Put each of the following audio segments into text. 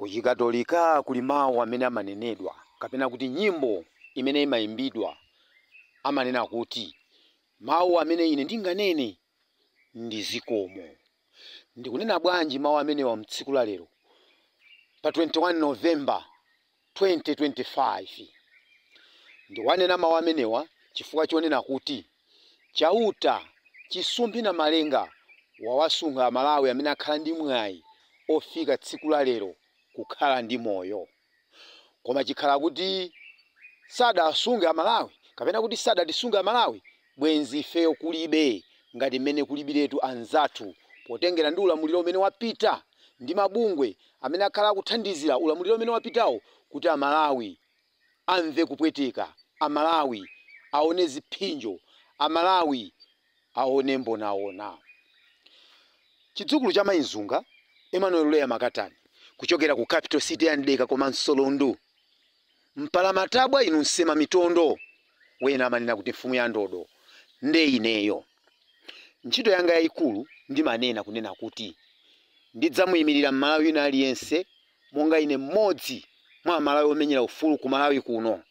Kuchikatolika kuli mawu amene amanenedwa kapena kuti nyimbo imene imayimbidwa, amanena kuti mawu amene ine ndinganene ndi zikomo. Ndikunena bwanji mawu amenewa mtsiku la lero pa 21 November 2025? Ndikuwanena mawu amenewa chifukwa chonena kuti Chauta Chisumphi na Malenga wawasunga Amalawi amene akhala ndi mwayi ofika tsiku la lero kukhala ndi moyo. Koma chikhala kuti sadasunge Amalawi kapena kuti sadatisunge Amalawi, bwenzi ifeyo kulibe ngati mmene kulibiretu anzathu, potengera ndi ulamuliro umene wapita ndi mabungwe amene akhala akuthandizira ulamuliro umene wapitawo kuti Amalawi amve kupweteka, Amalawi aone ziphinjo, Amalawi aone mbonaona. Chidzukulu cha Mayi Mzunga, Emmanuel Leya Makatani, kuchokera ku capital city ya Mdeka komanso Lundu, mpalamatabwa inu nsema mitondo, wena amanena kuti mfumu ya ndodo nde ineyo. Ntchito yanga yayikulu ndimanena kunena kuti ndidzamuyimirira Mmalawi wina aliyense monga ine mmodzi mwa Amalawi omenyera ufulu ku Malawi kuno.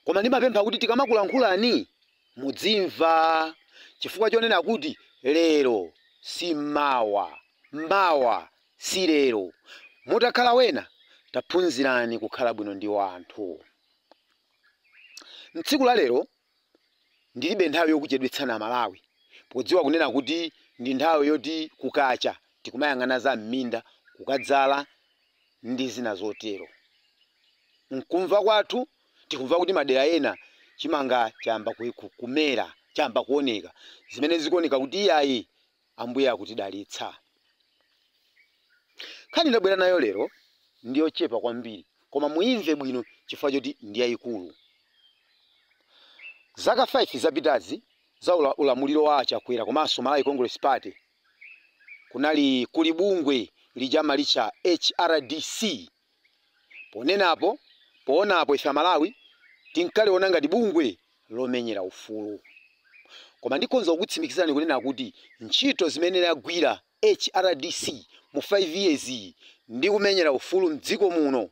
Koma ndimapempha kuti tikamakulankhulani mudzimva, chifukwa chonena kuti lero si mawa, mawa si lero. Mutakhala wena, taphunzirani kukhala bwino ndi wanthu. Mtsiku la lero ndilibe nthawi yokuchedwetsana Amalawi, podziwa kunena kuti ndi nthawi yoti kukacha tikumayang'ana za m'minda, kukadzala ndi zina zotero. Nkumva kwathu tikumva kuti madera ena chimanga chayamba kumera, chayamba kuoneka, zimene zikuoneka kuti iyayi Ambuye akutidalitsa. Nkhani ndabwera nayo lero ndiyochepa kwambiri, koma muimve bwino chifukwa choti ndi yayikulu. Zaka 5 zapitazi za ulamuliro wa Chakwera komanso Malawi Congress Party, kunali kuli bungwe lija amalitcha HRDC. Ponenapo poonapo ife Amalawi tinkaliona ngati bungwe lomenyera ufulu, koma ndikhonza kukutsimikizirani kunena kuti ntchito zimene yagwira HRDC mu 5 years iyi ndi kumenyera ufulu mdziko muno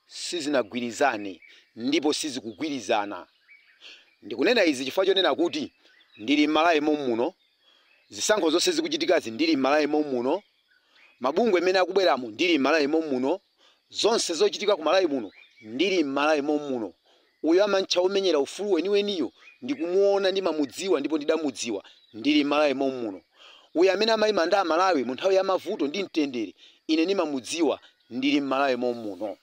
sizinagwirizane ndipo sizikugwirizana. Ndikunena izi chifukwa chonena kuti ndili m'Malawi mommuno, zisankho zonse zikuchitikazi ndili m'Malawi mommuno, mabungwe mmene akubweramo ndili m'Malawi mommuno, zonse zochitika ku Malawi muno ndili m'Malawi mommuno. Uyo amantcha omenyera ufulu weniweniyo ndikumuona, ndimamudziwa ndipo ndidamudziwa ndili m'Malawi mommuno. Uyo amene amayima ndi Amalawi mu nthawi ya mavuto ndi mtendere ine ndimamudziwa ndili m'Malawi mommuno.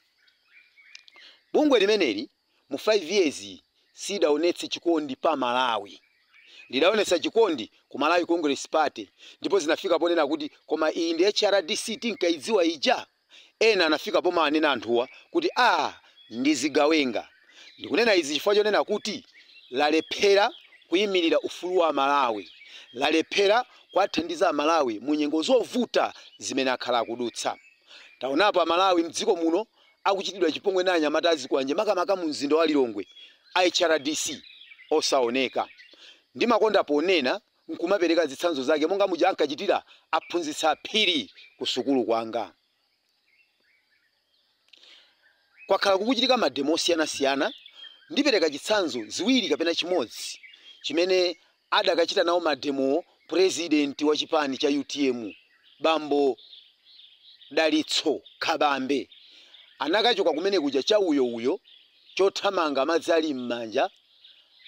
Bungwe limeneli mu 5 years iyi sidaonetse chikondi pa Malawi, lidaonetsa chikondi ku Malawi Congress Party, ndipo zinafika ponena kuti koma iyi ndi HRDC tinkaidziwa ija? Ena anafika pomawanena anthuwa kuti a ndi zigawenga. Ndikunena izi chifukwa chonena kuti lalephera kuyimirira ufulu wa Amalawi, lalephera kuwathandiza Amalawi mu nyengo zovuta zimene akhala akudutsa. Taonapo Amalawi mdziko muno akuchitidwa chipongwe ndi anyamata azikwanje, makamaka mu mzinda wa Lilongwe, a HRDC osaoneka. Ndimakonda ponena nkumapereka zitsanzo zake monga muja ankachitira aphunzitsi a Phiri ku sukulu kwanga. Kwakhala kukuchitika mademo osiyanasiyana. Ndipereka chitsanzo ziwiri kapena chimodzi chimene adakachita nawo mademowo purezidenti wa chipani cha UTM bambo Dalitso Kabambe. Anakachoka kumene kuja cha uyo uyo chothamanga madzi ali m'manja,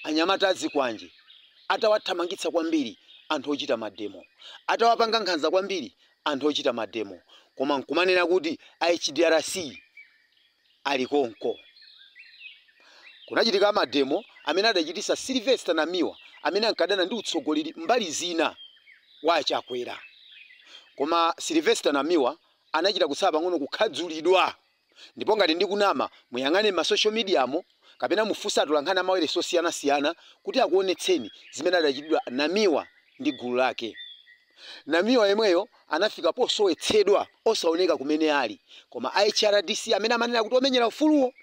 anyamata azikwanje atawathamangitsa kwambiri anthu ochita mademo, atawapanga nkhanza kwambiri anthu ochita mademo, koma nkumanena kuti a HDRC ali konko. Kunachitika mademo amene adachitisa Sylvester Namiwa amene ankadana ndi utsogoleri mbali zina wa Chakwera, koma Sylvester Namiwa anachita kutsala pang'ono kukhadzulidwa. Ndipo ngati ndikunama, muyang'ane m'ma social media mo kapena mufunse atolankhani amawailesi osiyanasiyana kuti akuonetseni zimene adachitidwa Namiwa ndi gulu lake. Namiwa yemweyo anafika posowetsedwa, osaoneka kumene ali, koma a HRDC amene amanena kuti omenyera ufuluwo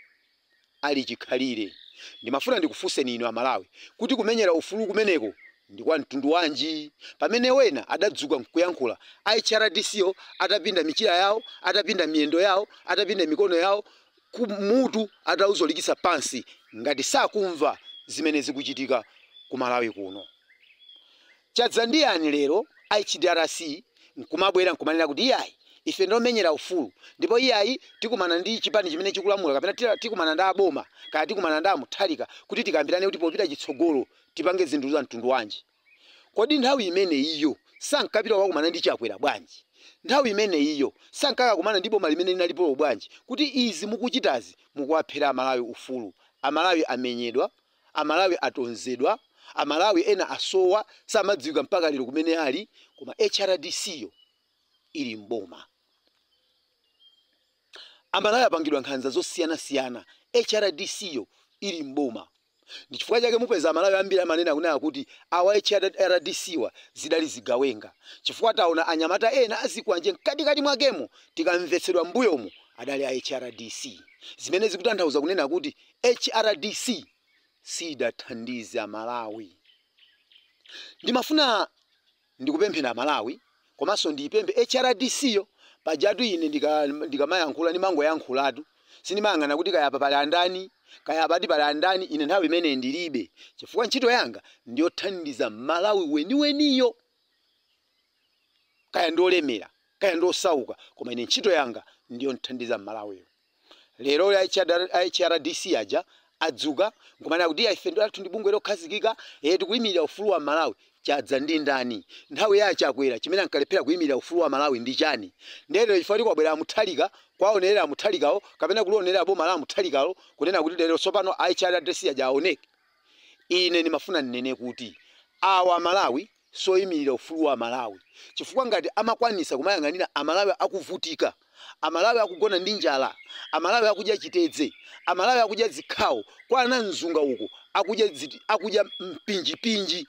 ali chikhalire. Ndimafuna ndikufunseni inu Amalawi kuti kumenyera ufulu kumeneko Ndi kwa mtundu wanji pamene wena adadzuka nkuyankhula HRDC-yo atapinda michira yawo, atapinda miyendo yawo, atapinda mikono yawo, kumutu atauzolikisa pansi ngati sakumva zimene zikuchitika ku Malawi kuno? Chadza ndiyani lero HDRC nkumabwera nkumanena kuti iyayi, ife ndomenyera ufulu, ndipo iyayi, tikumana ndi chipani chimene chikulamula, kapena tikumana ndi aboma, kaya tikumana ndi amutharika kuti tikambirane kuti popita chitsogolo tipange zinthu za mtundu wanji? Kodi nthawi imene iyo sankapita kukakumana ndi Chakwera bwanji? Nthawi imene iyo sankakakumana ndi boma limene linalipo bwanji, kuti izi mukuchitazi mukuwaphera Amalawi ufulu? Amalawi amenyedwa, Amalawi atonzedwa, Amalawi ena asowa, samadziwika mpaka lero kumene ali, koma HRDC yo ili mboma. Amalawi apangidwa nkhanza zosiyanasiyana, HRDC yo ili mboma. Ndi chifukwa chake mupeza Amalawi ambiri amanena kunena kuti awa HRDC wa zidali zigawenga, chifukwa taona anyamata ena azikwanje mkatikati mwakemo, tikamvetsedwa mbuyomu adali a HRDC, zimene zikutanthauza kunena kuti HRDC sidathandize Amalawi. Ndimafuna ndikupemphera Amalawi, komanso ndiyipemphe HRDC yo. Pajatu ine ndikamayankhula ndimangoyankhulatu, sindimayang'ana kuti kaya apa pali andani, kaya apati pali andani. Ine nthawi imene ndilibe, chifukwa ntchito yanga ndiyothandiza Malawi weniweniyo, kaya ndiolemera, kaya ndiosauka, koma ine ntchito yanga ndiyothandiza Malawiyo. Lero HRDC aja adzuka nkumanena kuti ife athu ndi bungwe lokhazikika, tikuyimirira ufulu wa Malawi. Chadza ndi ndani? Nthawi ya Chakwera chimene ankalephera kuyimirira ufulu wa Malawi ndi chani? Ndero chifukwa kwabwera amuthalika, kwaonerera amuthalikawo kapena kulionera boma la amuthalikalo, kunena kuti lero tsopano HRDC aja aoneke. Ine ndimafuna ndinene kuti awa Malawi soyimirira ufulu wa Malawi, chifukwa ngati amakwanisa kumayang'anira Amalawi akuvutika, Amalawi akugona ndi njala, Amalawi akudya chitedze, Amalawi akudya zikhawo kwa anamzunga uko, akudya mpinjipinji,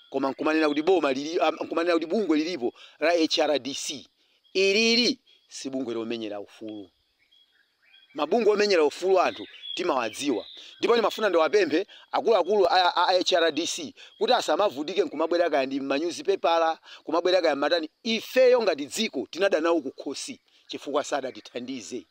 koma nkumanena kuti boma lili, nkumanena kuti bungwe lilipo la HRDC, ilili si bungwe lomenyera ufulu. Mabungwe omenyera ufulu anthu timawadziwa. Ndipo ndimafuna ndiwapemphe akuluakulu a HRDC kuti asamavutike nkumabwera kaya ndi manyuzipepala, kumabwera kaya matani. Ifeyo ngati dziko tinada nawo kukhosi chifukwa sadatithandize.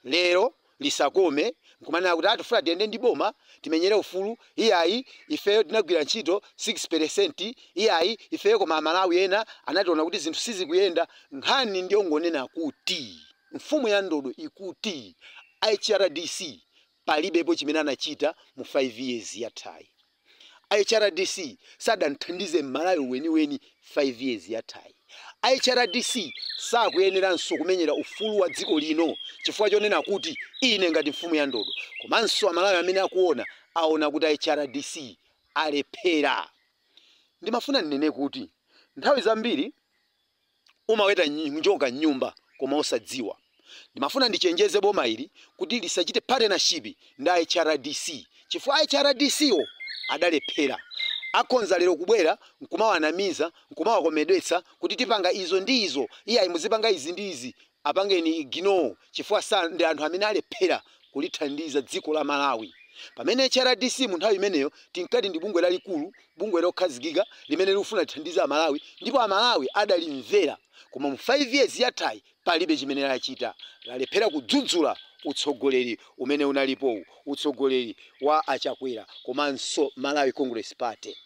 Lero lisakome nkumanena kuti atifuna tiyende ndi boma timenyere ufulu. Iyayi, ifeyo tinagwira ntchito 6%. Iyayi, ifeyo, koma Amalawi ena anationa kuti zinthu sizikuyenda. Nkhani ndiyongonena kuti mfumu ya ndodo ikuti HRDC palibepo chimene anachita mu 5 years yathayi. HRDC sadanthandize Mmalawi weniweni 5 years yathayi. HRDC sakuyeneranso kumenyera ufulu wa dziko lino, chifukwa chonena kuti ine ngati mfumu ya ndodo komanso Amalawi amene akuona aona kuti HRDC alephera. Ndimafuna ndinene kuti nthawi zambiri umaweta njoka m'nyumba koma osadziwa. Ndimafuna ndichenjeze boma ili kuti lisachite partnership ndi HRDC, chifukwa HRDC wo adalephera. Akhonza lero kubwera nkumawanamiza, nkumawakomedwetsa kuti tipanga izo ndi izo, iyayi, muzipanga izi ndi izi. Apangeni ignore, chifukwa sa ndi anthu amene alephera kulithandiza dziko la Malawi. Pamene HRDC mu nthawi imeneyo tinkati ndi bungwe lalikulu, bungwe lokhazikika limene likufuna lithandize Amalawi, ndipo Amalawi adalimvera, koma mu 5 years yathayi palibe chimene lachita. Lalephera kudzudzula utsogoleri umene unalipowu, utsogoleri wa Achakwera komanso Malawi Congress Party.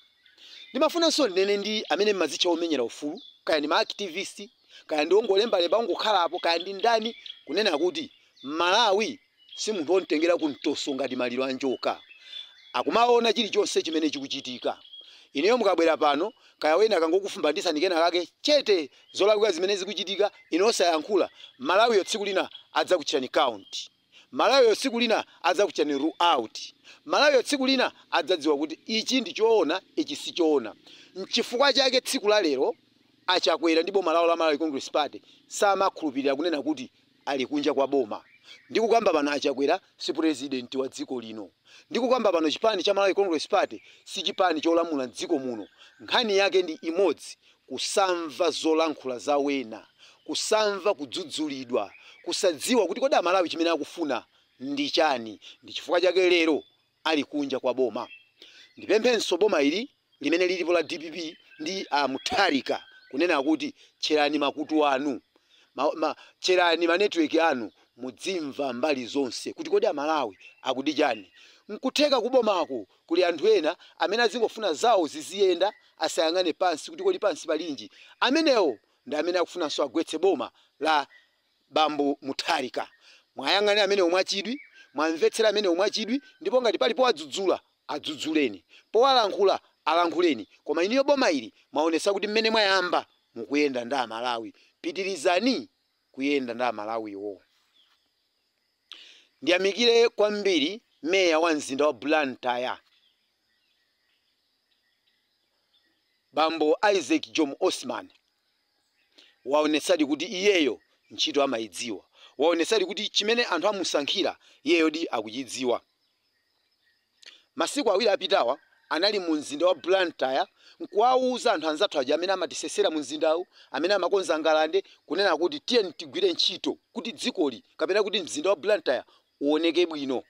Ndimafunanso ndinene ndi amene mmazitcha omenyera ufulu, kaya ndi ma activist, kaya ndi ongolembalemba ongokhalapo, kaya ndi ndani, kunena kuti Malawi si munthu womtengera kumtoso ngati maliro a njoka. Akumaona chilichonse chimene chikuchitika. Ineyo mukabwera pano, kaya wena akangokufumbatisani kena kake chete, zolakwika zimene zikuchitika ine osayankhula, Malawiyo tsiku lina adzakutchani count, Malawiyo tsiku lina adzakuchani rule out, Malawiyo tsiku lina adzadziwa kuti ichi ndi choona, ichi si choona. Nchifukwa chake tsiku la lero Achakwera ndi boma lawo la Malawi Congress Party samakhulupirira kunena kuti ali kunja kwa boma. Ndikukamba pano Achakwera si president wa dziko lino. Ndikukamba pano chipani cha Malawi Congress Party si chipani cholamula mdziko muno. Nkhani yake ndi imodzi: kusamva zolankhula za wena, kusamva kudzudzulidwa, kusadziwa kuti kodi Amalawi chimene akufuna ndi chani. Ndi chifukwa chake lero ali kunja kwa boma. Ndipemphenso boma ili. limene lilipo la DPP ndi a Mutharika kunena kuti tcherani makutu anu, tcherani ma network anu, mudzimva mbali zonse kuti kodi Amalawi akuti chani. Nkutheka kubomako kuli anthu ena amene azingofuna zawo ziziyenda, asayang'ane pansi kuti kodi pansi palinji. Amenewo ndi amene akufunanso agwetse boma la bambo Mutharika. Mwayang'ane amenewo mwachidwi, mwamvetsera amenewo mwachidwi, ndipo ngati palipo adzudzula, adzudzuleni, powalankhula alankhuleni. Koma iniyo boma ili mwaonesa kuti mmene mwayamba mukuyenda ndi Amalawi, pitirizani kuyenda ndi Amalawiwo. Ndiyamikire kwambiri meya wa mzinda wa Blantyre, bambo Isaac Jomo Osman. Waonetsadi kuti iyeyo ntchito amayidziwa, waonetsadi kuti chimene anthu amusankhira iyeyo di akuchidziwa. Masiku awiri apitawa anali mu mzinda wa Blantyre nkuwawuza anthu anzathu aja amene amatisesera mu mzindawu, amene amakonza ngalande, kunena kuti tiyeni tigwire ntchito kuti dzikoli kapena kuti mzinda wa Blantyre uoneke bwino.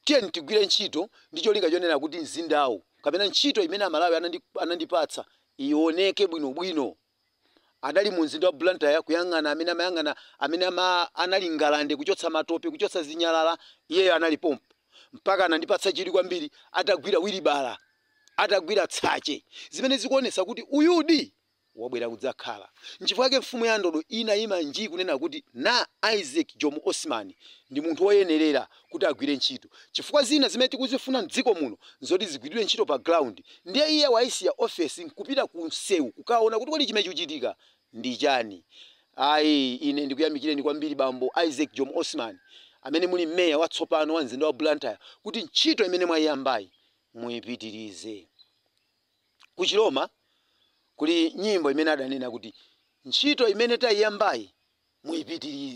Tiyeni tigwire ntchito ndi cholinga chonena kuti mzindawu kapena ntchito imene Amalawi anandipatsa ioneke bwinobwino. Adali mu mzinda wa Blantyre kuyang'ana amene amayang'ana amene anali ngalande, kuchotsa matope, kuchotsa zinyalala, iyeyo anali pompo mpaka anandipatsa chidwi kwambiri atagwira wilibala, atagwira tsache, zimene zikuonetsa kuti uyudi wabwera kudzakhala. Nchifukwa chake mfumu ya ndodo inayima nji kunena kuti na Isaac Jomo Osman ndi munthu woyenerera kuti agwire ntchito, chifukwa zina zimene tikuzifuna mdziko muno nzoti zigwiridwe ntchito pa ground. Ndiye iye waisiya ofesi nkupita ku msewu kukaona kuti kodi chimene chikuchitika ndi chani. Ayi, ine ndikuyamikireni kwambiri bambo Isaac Jomo Osman amene muli meya watsopano wa mzinda wa Blantyre kuti ntchito imene mwayiyambayi muyipitirize. Ku Chiroma kuli nyimbo imene adanena kuti ntchito imene tayiyambayi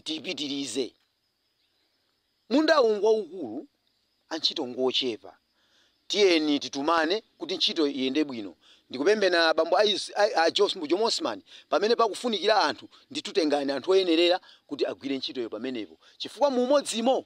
tiyipitirize. Munda uwu waukulu, antchito ngochepa, tiyeni titumane kuti ntchito iyende bwino. Ndikupembena bambo Jomo Osman, pamene pakufunikira anthu nditutengani anthu oyenerera kuti agwire ntchitoyo pamenepo, chifukwa mumodzimo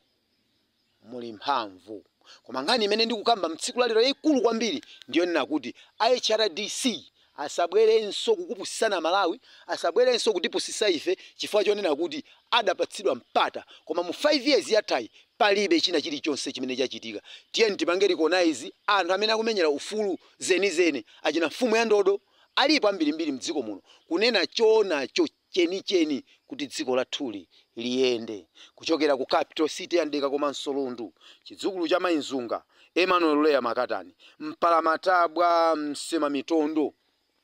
muli mphamvu. Koma nkhani imene ndikukamba mtsiku lalero yayikulu kwambiri ndiyonena kuti HRDC asabwerenso kukupusisana Malawi, asabwerenso kutipusisa ife, chifukwa chonena kuti adapatsidwa mpata, koma mu 5 years yathayi palibe china chilichonse chimene chachitika. Tiyeni tipange recognize anthu amene akumenyera ufulu zenizeni, achina mfumu ya ndodo alipo ambirimbiri mdziko muno, kunena chonacho chenicheni kuti dziko lathuli liyende. Kuchokera ku capital city ya Ndeka komanso Lundu, chidzukulu cha Mainzunga, Emmanuel Leya Makatani, mpalamatabwa msema mitondo.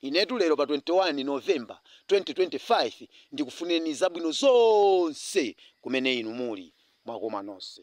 Inetu lero pa 21 November 2025 ndikufuneni zabwino zonse kumene inu muli. Mwakoma nonse.